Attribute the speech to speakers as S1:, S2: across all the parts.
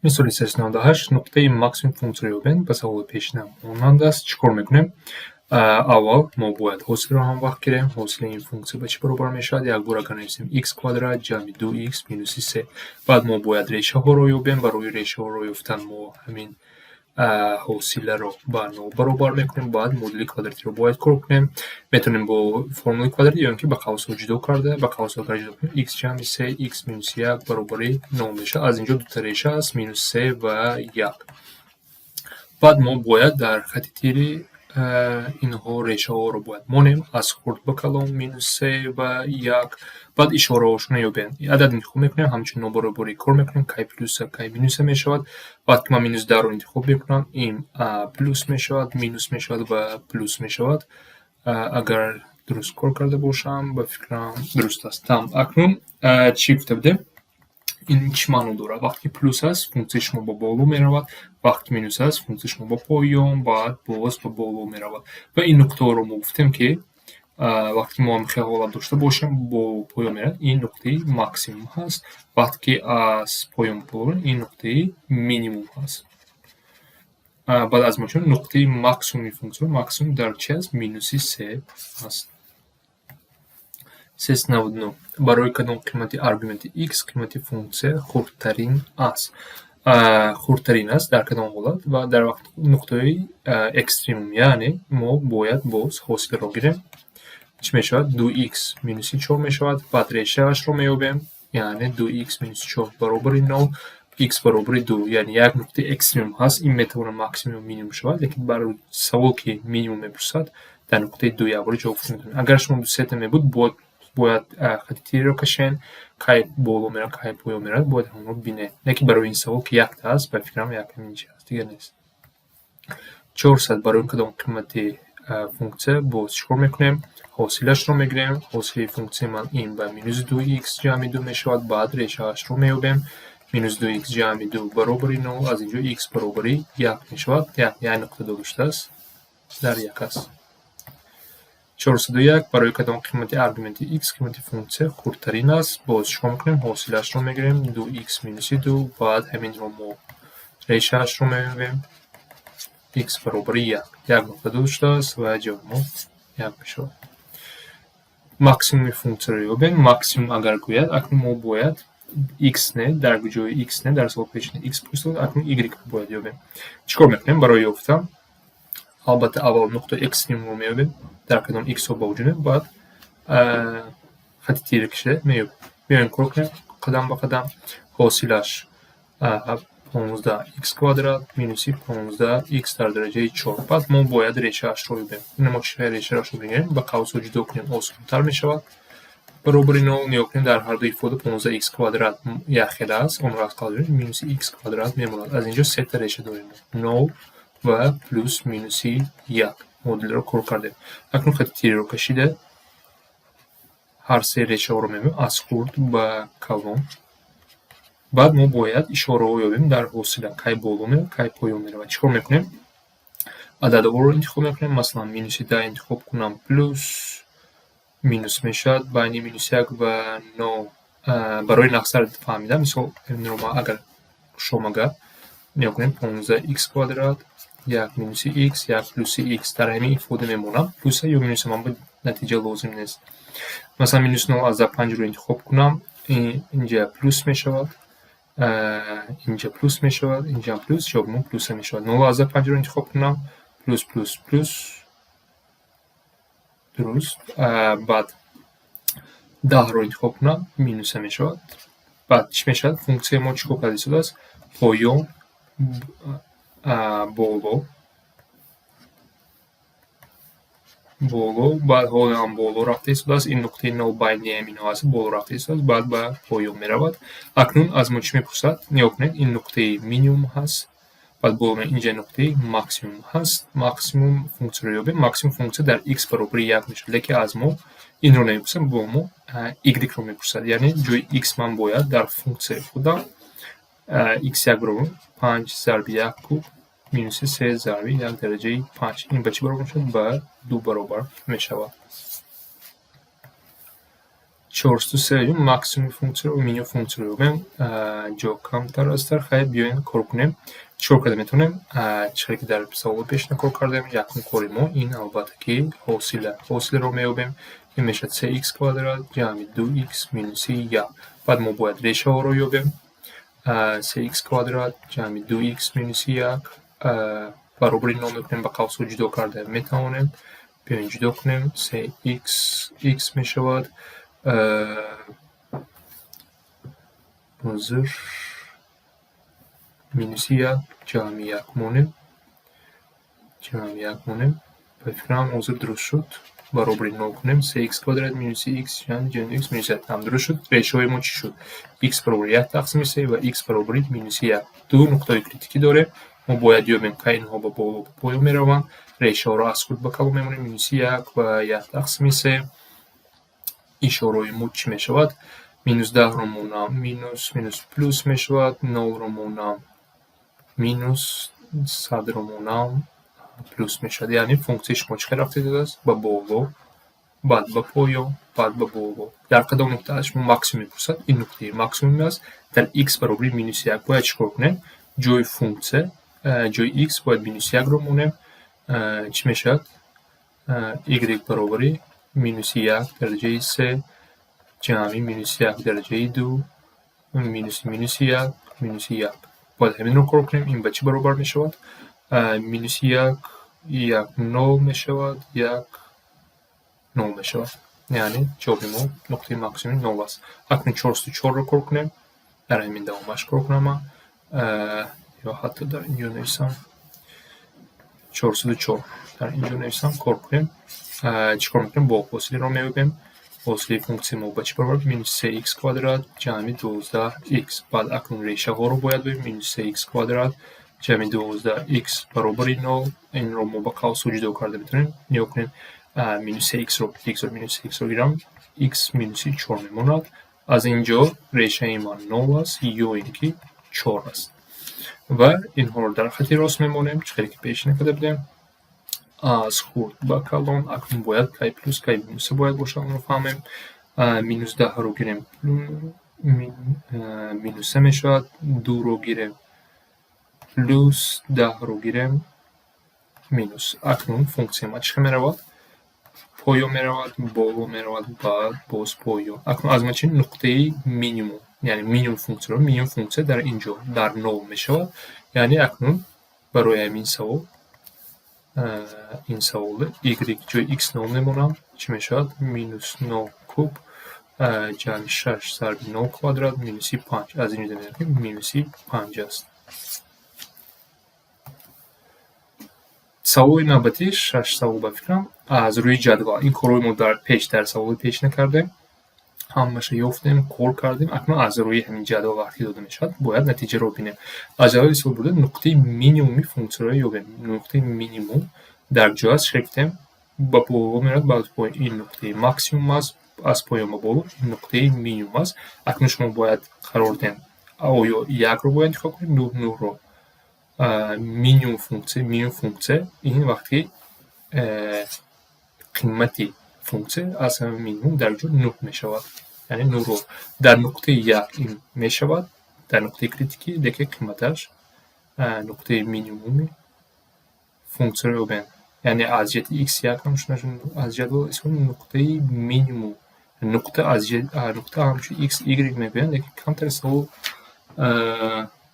S1: Мисоли 398: нуқтаи максимум функсияро ёбед. Ба саволи пешина монанд аст. Чӣ кор мекунем? Аввал мо бояд ҳосилро ҳамвақт гирем. Ҳосили ин функсия ба чӣ баробар мешавад? Якбор агар нависем, x квадрат ҷамъи 2x минуси 3. Баъд мо бояд решаҳоро ёбем. Барои решаҳоро ёфтан мо ҳамин ҳосиларо ба нол баробар мекунем. Баъд модули квадратиро бояд кор кунем. Метавонем бо формулаи квадратӣ ё ин ки ба қавсҳо ҷудо карда, ба қавсҳо агар ҷудо кунем, x ҷамъи се x минуси як баробари нол мешавад. Аз инҷо дута реша аст: минус се ва як. Баъд мо бояд дар хати тири инҳо решаҳоро бояд монем, аз хурд ба калон, минус се ва як. Баъд ишораҳошонро ёбем. Адад интихоб мекунем, ҳамчун нобаробарӣ кор мекунем, кай плюса, кай минуса мешавад. Вақте ки ман минус 10-ро интихоб мекунам, ин плюс мешавад, минус мешавад ва плюс мешавад. Агар дуруст кор карда бошам, ба фикрам, дуруст аст. Там акнун чӣ гуфта будем? Ин чӣ маъно дорад? Вақте ки плюс аст, функсияи шумо ба боло меравад, вақте ки минус аст, функсияи шумо ба поён, баъд боз ба боло меравад. Ва ин нуқтаҳоро мо гуфтем, ки вақте ки мо ҳамин ҳолат дошта бошем, бо поён меравад, ин нуқтаи максимум ҳаст. Вақте ки аз поён ба боло, ин нуқтаи минимум ҳаст. Баъд аз мо чун нуқтаи максимуми функсияро, максимум дар чи аст? Минуси се аст. 399: барои кадом қимати аргументи x қимати функсия хурдтарин аст? Хурдтарин аст дар кадом ҳолат? Ва дар вақт нуқтаи экстремум, яъне мо бояд боз ҳосилро гирем. Чӣ мешавад? 2x минуси чор мешавад. Баъд решаашро меёбем, яъне 2x минуси чор баробари нол, x баробари ду. Яъне як нуқтаи экстремум ҳаст. Ин метавонад максимум ё минимум шавад, лекин барои савол, ки минимум мепурсад, дар нуқтаи ду якбора ҷавоб гуфта метавонем. Агар шумо дусета мебуд, бояд хати тирро кашен, кай боло меравад, кай поён меравад, бояд ҳамонро бинед. Лекин барои ин савол, ки якта аст, ба фикрам, як ҳамин чи аст, дигар нест. 400: барои кадом қимати функсия? Боз чӣ кор мекунем? Ҳосилашро мегирем. Ҳосили функсияи ман ин ба минус 2x ҷамъи ду мешавад. Баъд решаашро меёбем: минус 2x ҷамъи ду баробари нол. Аз инҷо x баробари як мешавад. Як нуқта дода шудааст, дар як аст. 401: барои кадом қимати аргументи x қимати функсия хурдтарин аст? Боз чӣ кор мекунем? Ҳосилашро мегирем: 2x минуси ду. Баъд ҳаминро мо решаашро меёбем, x баробари як. Як нуқта дода шудааст ва ҷавоби мо як мешавад. Максимуми функсияро ёбем. Максимум агар гӯяд, акнун мо бояд x не, дар ҷои x не, дар савол пешина x пурсида, акнун y бояд ёбем. Чӣ кор мекунем барои ёфтан? Албатта, аввал нуқтаи экстремумро меёбем, дар кадом x-ҳо ба вуҷуд меояд. Баъд хати тира кашида меёбем. Биёем, кор кунем қадам ба қадам. Ҳосилаш 15 x квадрат минуси 15 x дар дараҷаи чор. Баъд мо бояд решаашро ёбем. Ина мо чӣ решаашро мегирем? Ба қавсҳо ҷудо кунем, осонтар мешавад. Баробари нол. Нигоҳ кунем, дар ҳарду ифода 15 x квадрат якхела аст, онро аз қавс минуси x квадрат мемонад. Аз инҷо сета реша дорем: нол ва плюс минуси як. Модулро кор кардем. Акнун хати тирро кашида, ҳар се решаҳоро меёбем, аз хурд ба калон. Баъд мо бояд ишораҳо ёбем дар ҳосила, кай боло меравад, кай поён меравад. Чӣ кор мекунем? Ададҳоро интихоб мекунем. Масалан, минуси 10 интихоб кунам, плюс, минус мешавад. Байни минуси як ва нол барои нақсар фаҳмидам. Мисол, инро ман агар кушом, агар нигоҳ кунем, 15 x квадрат, як минуси x, як плюси x, дар ҳамин ифода мемонам. Плюса ё минуса, ман ба натиҷа лозим нест. Масалан, минус 0,5-ро интихоб кунам, инҷа плюс мешавад, инҷа плюс мешавад, инҷаам плюс, ҷавоби мо плюса мешавад. 0,5-ро интихоб кунам, плюс, плюс, плюс, дуруст. Баъд 10-ро интихоб кунам, минуса мешавад. Баъд чӣ мешавад? Функсияи мо чӣ кор карда истодааст? Поён, боло, боло, баъд ҳолам боло рафта истодааст. Ин нуқтаи нол байни ҳаминҳо аст, боло рафта истодааст, баъд ба поён меравад. Акнун аз мо чӣ мепурсад? Нигоҳ кунед, ин нуқтаи минимум ҳаст, баъд боло, инҷа нуқтаи максимум ҳаст. Максимум функсияро ёбем. Максимум функсия дар x баробари як мешавад, лекин аз мо инро намепурсад, бо мо y-ро мепурсад. Яъне ҷои x ман бояд дар функсияи худам x як баробар панҷ зарби як куб минуси се зарби як дараҷаи панҷ. Ин ба чӣ баробар мешавад? Ба ду баробар мешавад. 403 максимуми функсияро, минимум функсияро ёбем. Ҷо камтар астар. Хайр, биёем, кор кунем. Чӣ кор карда метавонем? Чӣ хеле ки дар саволи пешина кор кардем, якум кори мо ин, албатта, ки ҳосила. Ҳосиларо меёбем. Ин мешавад се х квадрат ҷамъи ду х минуси як. Баъд мо бояд решаҳоро ёбем. Се х квадрат ҷамъи ду х минуси як баробари нол мекунем, ба қавсҳо ҷудо карда метавонем. Биёем, ҷудо кунем. Се х х мешавад. Ҳозир минуси як ҷамъи як монем. Ҷамъи як монем. Ба фикрам, ҳозир дуруст шуд. Баробари нол кунем. Се х квадрат минуси х ҷамъи х минуси як. Ҳам дуруст шуд. Решаҳои мо чӣ шуд? Х баробари як тақсими се ва х баробари минуси як. Ду нуқтаҳои критикӣ дорем. Мо бояд ёбем, кай инҳо ба боло, ба поён мераванд. Решаҳоро аз хурд ба калон мемонем: минуси як ва як тақсими се. Ишораҳои мо чӣ мешавад? Минус 10-ро монам, минус, минус плюс мешавад, нолро монам, минус, 100-ро монам, плюс мешавад. Яъне функсияи шумо чӣ хел рафта истодааст? Ба боло, баъд ба поён, баъд ба боло. Дар кадом нуқта аз шумо максимум мепурсад? Ин нуқтаи максимум аст дар х баробари минуси як. Бояд чӣ кор кунем? Ҷои функсия, ҷои х бояд минуси якро монем. Чӣ мешавад? Y баробари минуси як дараҷаи се ҷамъи минуси як дараҷаи ду минуси минуси як минуси як. Бояд ҳаминро кор кунем. Ин ба чӣ баробар мешавад? Минуси як, як, нол мешавад, як, нол мешавад. Яъне ҷавоби мо, нуқтаи максимуми нол аст. Акнун 404-ро кор кунем. Дар ҳамин давомаш кор кунам ман ё ҳатто дар инҷо нависам. 404 дар инҷо нависам, кор кунем. Чӣ кор мекунем? Бо ҳосилиро меёбем. Ҳосили функсияи мо ба чӣ баробар? Минус се х квадрат ҷамъи 12 х. Баъд акнун решаҳоро бояд бибинем: минус се х квадрат ҷамъи 12 х баробари нол. Инро мо ба қавсҳо ҷудо карда метавонем. Нигоҳ кунем, минус се хро, бигзор минус се хро гирам, х минуси чор мемонад. Аз ин ҷо решаи ман нол аст ё ин ки чор аст. Ва инҳоро дар хати рост мемонем, чӣ хеле ки пешина карда будем, аз хурд ба калон. Акнун бояд кай плюс, кай минуса бояд бошад, онро фаҳмем. Минус 10-ро гирем, минуса мешавад, дуро гирем, плюс, 10-ро гирем, минус. Акнун функсияи ма чӣ хел меравад? Поён меравад, боло меравад, баъд боз поён. Акнун аз ма чи? Нуқтаи минимум, яъне минимум функсияро. Минимум функсия дар ин ҷо, дар нол мешавад. Яъне акнун барои ҳамин савол, ин саволда y, ҷои x нол мемонам. Чӣ мешавад? Минус нол куб ҷамъи шаш зарби нол квадрат минуси панҷ. Аз ин ҷо мебинем, ки минуси панҷ аст. Саволи навбатӣ, шаш савол, ба фикрам, аз рӯи ҷадвал. Ин корҳои мо дар пеш, дар саволи пеш накардем, ҳамаша ёфтем, кор кардем. Акнун аз рӯи ҳамин ҷадвал вақте дода мешавад, бояд натиҷаро бинем. Аз ҷадвал истифода бурда, нуқтаи минимуми функсияро ёбем. Нуқтаи минимум дар ҷо аст, чӣ гуфтем? Ба боло меравад, баъд поён. Ин нуқтаи максимум аст, аз поён ба боло, ин нуқтаи минимум аст. Акнун шумо бояд қарор диҳем: оё якро бояд интихоб кунем ё нӯҳро? Минимум функсия, минимум функсия ин вақте қимати функсия аз ҳама минимум дар ҷо нӯҳ мешавад. Яъне нӯҳро дар нуқтаи як ин мешавад, дар нуқтаи критикӣ, лекин қиматаш. Нуқтаи минимуми функсияро ёбем. Яъне аз ҷиҳати х як ҳам аз ҷадвал истифода, нуқтаи минимум, нуқта аз нуқта ҳамчун x, y мегӯянд, лекин камтар савол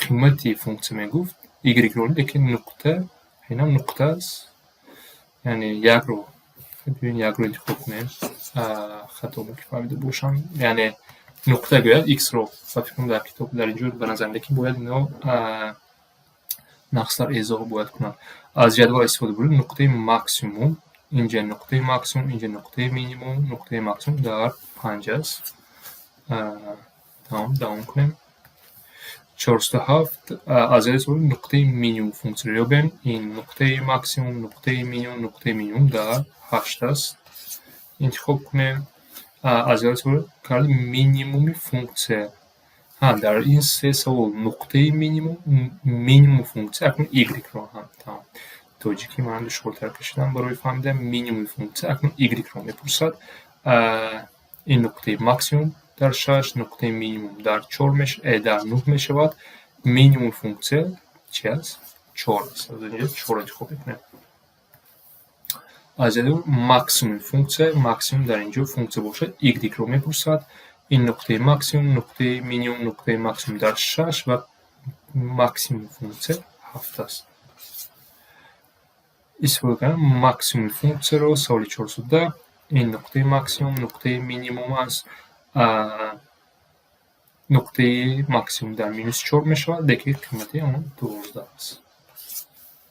S1: қимати функсия мегуфт, y-ро, лекин нуқта, инам нуқта аст. Яъне якро, якро интихоб кунем, хато ки фаҳмида бошам. Яъне нуқта гӯяд, x-ро, ба фикрам, дар китоб дар инҷо ба назар, лекин бояд ино нақстар эзоҳ бояд кунанд. Аз ҷадвал истифода бурда, нуқтаи максимум инҷа, нуқтаи максимум инҷа, нуқтаи минимум, нуқтаи максимум дар панҷ аст. Тамом, давом кунем. 407. Аз ҷадвал истифода, нуқтаи минимум функсияро ёбем. Ин нуқтаи максимум, нуқтаи минимум, нуқтаи минимум дар ҳашт аст, интихоб кунем. Аз ҷадвал истифода карда, минимуми функсия. Дар ин се савол нуқтаи минимум, минимум функсия, акнун y-ро. Тамом, тоҷикӣ ман душвортар кашидам барои фаҳмидан. Минимуми функсия, акнун y-ро мепурсад. Ин нуқтаи максимум дар шаш, нуқтаи минимум дар чор, дар нӯҳ мешавад. Минимум функсия чи аст? Чор аст. Аз инҷо чор интихоб мекунем. Аз ин максимуми функсия, максимум дар инҷо функсия бошад, y-ро мепурсад. Ин нуқтаи максимум, нуқтаи минимум, нуқтаи максимум дар шаш ва максимуми функсия ҳафт аст. Истифода кардем максимуми функсияро. Саволи 410. Ин нуқтаи максимум, нуқтаи минимум аст. Нуқтаи максимум дар минус чор мешавад, лекин қимати он 12 аст.